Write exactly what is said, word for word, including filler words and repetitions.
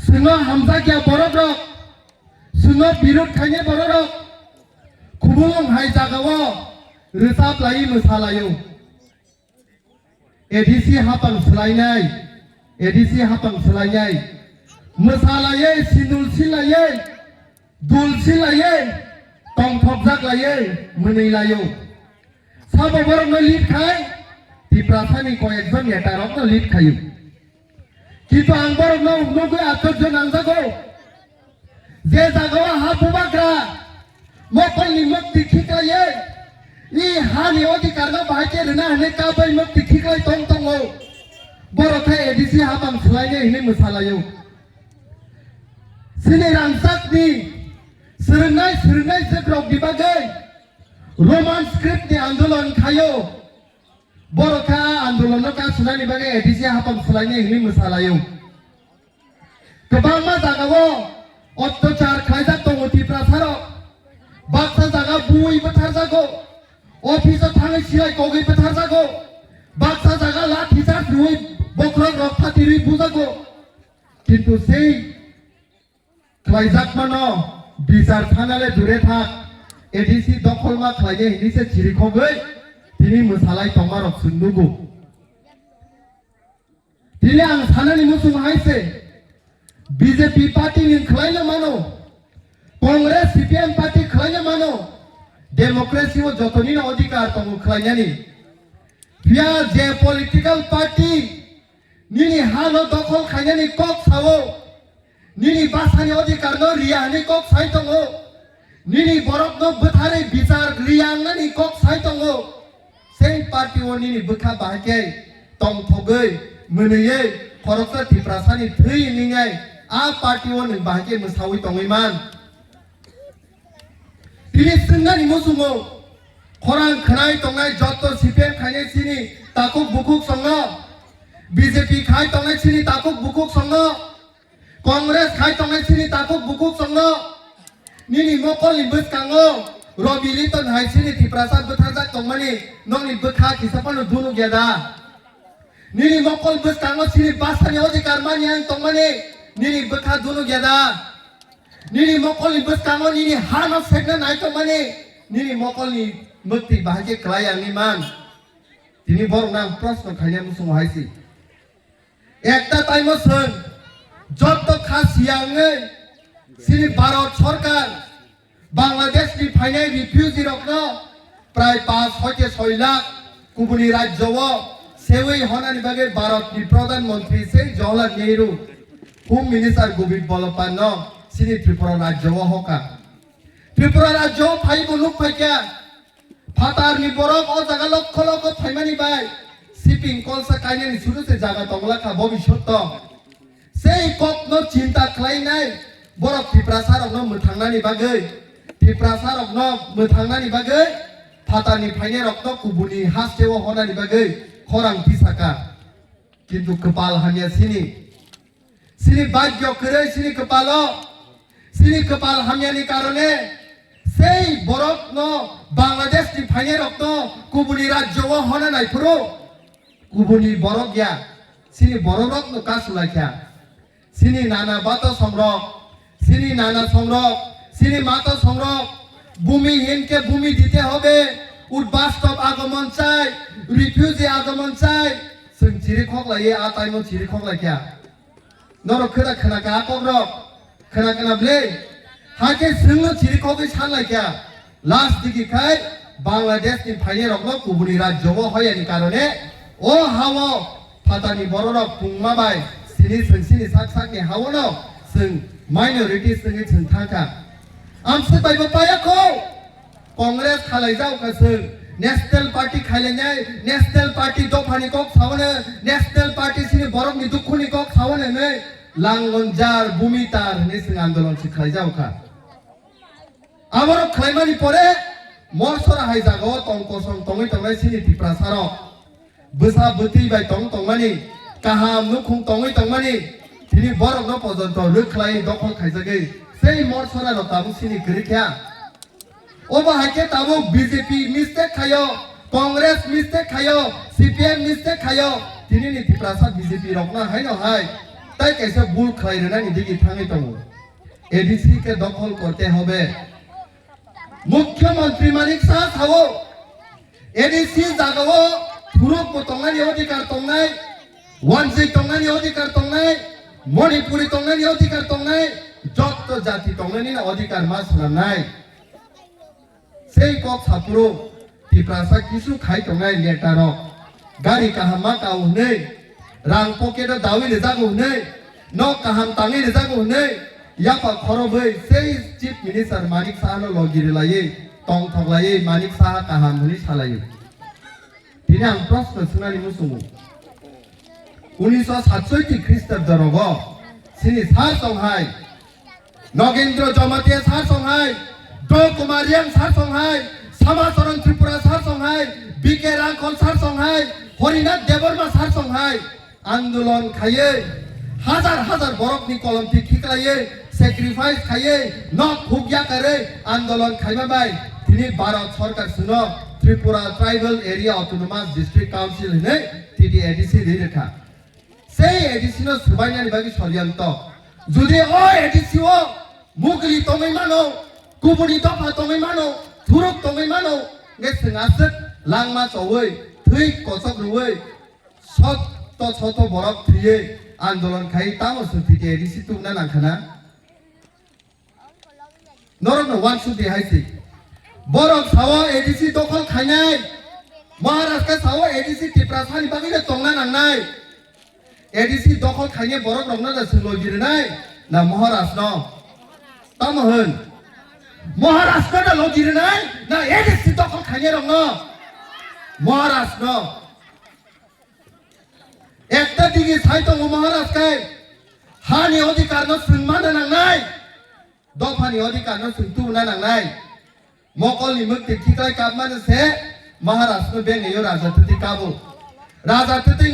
Chwngno hamjakya borok rok, chwngno birod khainai borok rok, kubulung hai jagao rwchap lai mwsa laio. A D C hapang swlainai, A D C hapang swlainai, mwsa laiwi, sindul si laiwi, dul si laiwi, tongthokjak laiwi mwnwi laio. Sabo borokno lead khai, Tiprasani koyekjon neta rokno lead khaio. Kintu ang borokno nugwi achorjo nangjago. Je jagao ha bubagra mokolni mukti khiklaiwi, i hani odhikarno bahai khe rwna hwnwi kabai mukti khiklai tong tongo. Borok khe A D C hapang swlainai hwnwi mwsa laio. Chini rangchakni swrwngnai swrwngnai jwkrokni bagwi Roman script ni andolon khaio. Borok kha andolon no kasunani bagwi A D C hapang swlainai hwnwi mwsa laio. Kwbangma jagao otyachar khlaijak tongo Tiprasa rok. Baksa jaga bui bwtharjago, office o thangwi silai kogwi bwtharjago, baksa jaga lathi charge rwi bokhorok rok phatirwi bujago. Kintu sei khlaijakmano bichar sanale dure thak, A D C dokholma khlainai hwnwi se chirikhogwi tini mwsalai tongmarok chwng nugo. Tini ang sanani muchung hai se, B J P party ni khlaina mano, Congress C P M party khlaina mano, democracy o jotonino odhikar tongo khlainani. Phiya je political party nini hano dokhol khainani kok sao, nini basani odhikarno riya hwnwi kok sai tongo, nini borokno bwtharwi bichar riya wngnani kok sai tongo, sei party o nini bwkha bahai khe tongthogwi, mwnwiwi, khoroksa Tiprasani thwi wngwi a party o nwng bahai khe mwsawi tongwi man. Tini swngnani muchungo, khorang khwnai tongnai jotto C P M khainai chini takhuk bukhuk songno, B J P khai tongnai chini takhuk bukhuk songno, Congress khai tongnai chini takhuk bukhuk songno, nini mokolni bwskango Robi Liton hai chini Tiprasa bwtharjak tongmani nokni bwkha kisa phano dunuk ya da? Nini mokol bwskango chini basani odhikar mani ang tongmani nini bwkha dunuk ya da? Nini mokolni bwskango nini hano sekna nai tongmani nini mokolni mukti bahai khe klai ang ni man. Tini borokno ang proshno khaina muchungo hai si. Ekta taimo chwng jotto kha siya wngwi chini Bharat Sarkar Bangladesh ni phainai refugee rokno prai panch hoite soi lakh kubuni rajyo o sewi honani bagwi Bharat ni Pradhan Mantri se Jawaharlal Nehru, Home Minister Govind Ballabh Pant no chini Tripura rajyo o hoka. Tripura rajyo o phai bo nuk phaikha. Phatar ni borok o jaga lokho lokho phaimani bai shipping kolsa kainani suru se jaga tongla kha bobishoto. Sei kokno chinta khlainai borok Tiprasa rokno mwthangnani bagwi, Tiprasa rokno mwthangnani bagwi phatarni phainai rokno kubuni hasteo honani bagwi khorang tisaka. Kintu kwpal hamya sini, sini bhagyo kwrwi, sini kwpalo, sini kwpal hamyani karone sei borokno Bangladesh ni phainai rokno kubuni rajyo o hona naiphuru kubuni borok ya, sini borok rokno kasu laikha. Sini nana bato songrok, sini nana songrok, sini mato songrok, bhumi hin ke bhumi dite hobe, udbastop agomon chai, refugee agomon chai, chwng chiri khok laiye, a taimo chiri khok laikha. Norok khwna khwna ka kokrok, khwna khwna ble, hakhe chwngno chiri khogwi san laikha. Last digi khai Bangladesh ni phainai rokno kubuni rajyo o hoyani karone o hao phatani bororok pungma bai sini chwng sini sak sakni haono chwng minority chwngwi chwng thangkha. Amswk bai bo paya kho. Congress khalaijak kha chwng, National Party khailainai, National Party dophani kok saono, National Party sini borokni dukhuni kok saono hinwi langon jar bumi tar hinwi chwng andolon se khalaijak kha. Aborok khlaimani pore morsora hai jagao tong kosong tongwi tongnai sini Tiprasarok. Bwsa bwtwi bai tong tongmani, kaham nukhung tongwi tongmani, tini borokno pojonto rwkhlai dokhol khaijagwi sei morsora rok tabuk sini kwrwi kha. Obo hai khe tabuk B J P mistake khaio, Congress mistake khaio, C P M mistake khaio, tini ni Tiprasa B J P rokno haino hai Tai kaisa bul khlai rwnani digi thangwi tongo. A D C ke dokhol korte hobe. Mukhyamantri Manik Saha sao, A D C jagao thuruk bo tongnani odhikar tongnai, wanjwi tongnani odhikar tongnai, Manipuri tongnani odhikar tongnai, jotto jati tongnani odhikar ma swnamnai. Sei kok saphuru Tiprasa kisu khai tongnai letter rok. Gari kaham ma kao hwnwi, rang pocket o dawi rijago hwnwi, nok kaham tangwi rijago hwnwi, yapha khorobwi sei Chief Minister Manik Saha no logi rwlaiwi, tongthok laiwi Manik Saha kaham hwnwi salaiwi. Tini ang proshno swngnani muchungo. Unisho satsoiti Khristabdo rogo chini sar songhai, Nogendra Jamatia sar songhai, Do Kumar Riang sar songhai, Sama Charan Tripura sar songhai, B K Rangkhol sar songhai, Harinath Debbarma sar songhai andolon khaiwi hazar hazar borokni kolomti khiklaiwi sacrifice khaiwi nok khukya karwi andolon khaima bai tini Bharat Sarkar sino Tripura Tribal Area Autonomous District Council hwnwi T T A D C ri rwkha. Sei A D C no swbainani bagwi soriyanto. Jodi o A D C o mugli tongwi mano, kubuni dopha tongwi mano, thuruk tongwi mano, hwnkhe chwng aswk langma chowi, thwi kochok rwwi, soto soto borok thwiwi andolon khai tamo chwng T T A D C tubuna nangkha na? Norokno uansuk di hai se. Borok sao A D C dokhol khainai. Maharaj khe sao A D C Tiprasani bagwi no tongna nangnai. A D C dokhol khainai borok rokno da chwng logi rwnai na Maharaj no? Tamo hwn. Maharaj no da logi rwnai na A D C dokhol khainai rokno? Maharaj no. Ekta digi sai tongo Maharaj kai, hani odhikar no chwng mana nangnai, dophani odhikar no chwng tubuna nangnai. Mokolni mwktwi khiklai kapmani se Maharaj no bengayo raja twtwi kabo. Raja twtwi